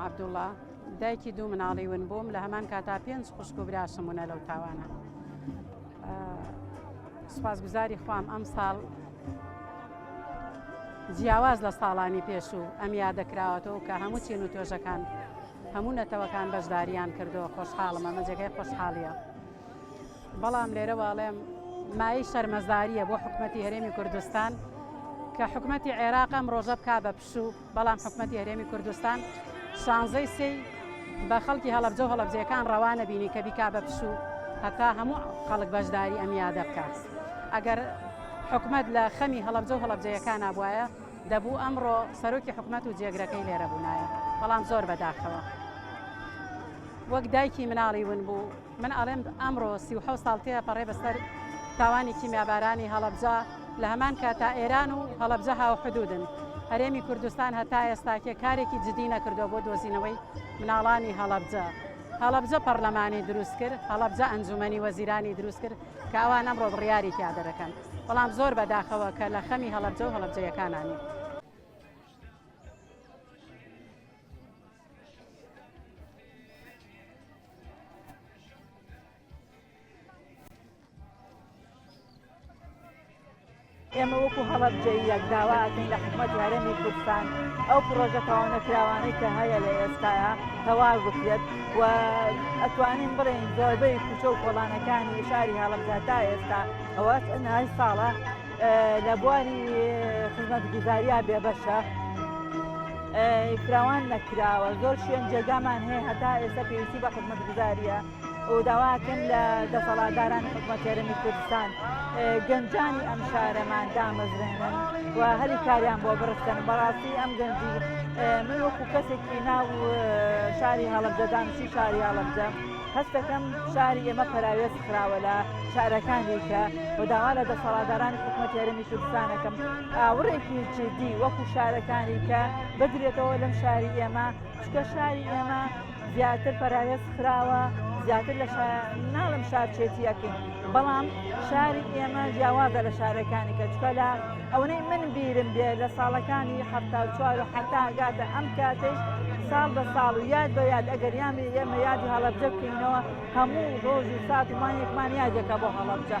عەبدوڵا، دایکی دوو مناڵی ون بووم، لە هەمان کاتا پێنج خوشک و براشم ونە لەو تاوانە. سوپاسگوزاری خوام ئەمساڵ جیاواز لە ساڵانی پێشوو ئەم یادە کراوەتەوە کە هەموو چین و توێژەکان هەموو نەتەوەکان بەشداریان کردووە خۆشحاڵم ئەمە جێگای خۆشحاڵیە. بەڵام لێرەوە ئەڵێم مایەی شەرمەزارییە بۆ حکومەتی هەرێمی کوردستان کە حکومەتی عێراق ئەم ڕۆژە بکا بە پشوو، بەڵام حکومەتی هەرێمی کوردستان شانزەی سێی بە خەڵکی هەڵەبجە و هەڵەبجەیەکان ڕەوا نەبینی کە بیکا بە پشوو هەتا هەموو خەڵک بەشداری ئەم یادە بکا. ئەگەر حکومەت لە خەمی هەڵەبجە و هەڵەبجەیەکانا بوایە دەبوو ئەمڕۆ سەرۆکی حکومەت و جێگرەکەی لێرە بوونایە، بەڵام زۆر بەداخەوە وەک دایکی مناڵی ون بوو. من ئەڵێم ئەمڕۆ 37 ساڵ تێپەڕێ بەسەر تاوانی کیمیابارانی هەڵەبجە، لە هەمان کاتا ئێران و هەڵەبجە هاوحدودن، هەرێمی کوردستان هەتا ئێستاکێ کارێکی جدی نەکردووە بۆ دۆزینەوەی مناڵانی هەڵەبجە. هەڵەبجە پەڕلەمانی دروست کرد، هەڵەبجە ئەنجومەنی وەزیرانی دروست کرد کە ئەوان ئەمڕۆ بڕیاری تیا دەرەکەن، بەڵام زۆر بەداخەوە کە لە خەمی هەڵەبجە و هەڵەبجەیەکانا نین. ئێمە وەکو هەڵەبجەییەک داوا ئەکەین لە حکومەتی هەرێمی کوردستان ئەو پڕۆژە تەواونەکراوانەی کە هەیە لە ئێستایا تەواو بکرێت و ئەتوانین بڵێین زۆربەی کوچە و کۆڵانەکانی شاری هەڵەبجە تا ئێستا ئەوە چەندەهای ساڵە لە بواری خزمەتگوزاریا بێبەشە فراوان نەکراوە زۆر شوێن جێگامان هەیە هەتا ئێستا پێویستی بە خزمەتگوزاریە و داواکەم لە دەسەڵاتدارانی حکومەت هەرێمی کوردستان گەنجانی ئەم شارەمان دامەزرێنن و هەلی کاریان بۆ بڕستن بەڕاستی ئەم گەنجی من وەکو کەسێکی ناو شاری هەڵەبجە دانیشتوی شاری هەڵەبجە هەستەکەم شاری ئێمە پەراوێز خراوە لە شارەکان دیکە و داوا لە دەسەڵاتدارانی حکومەتی هەرێمی کوردستانەکەم ئاوڕێکی جدی وەکو شارەکانی کە بدرێتەوە لەم شاری ئێمە چکە شاری ئێمە زیاتر پەراوێز خراوە زیاتر لە ناڵم شارچێتیەکەین بەڵام شاری ئێمە جیاوازە لە شارەکانی کە چکە لە ئەوەی من بیرم بێ لە ساڵەکانی 74 و حتا گاتە ئەم کاتەیش ساڵ بە ساڵ و یاد بە یاد ئەگەر یامی ئێمە یادی هەڵەبجە بکەینەوە هەموو ڕۆژ و سات و مانگێکمان یادێکە بۆ هەڵەبجە.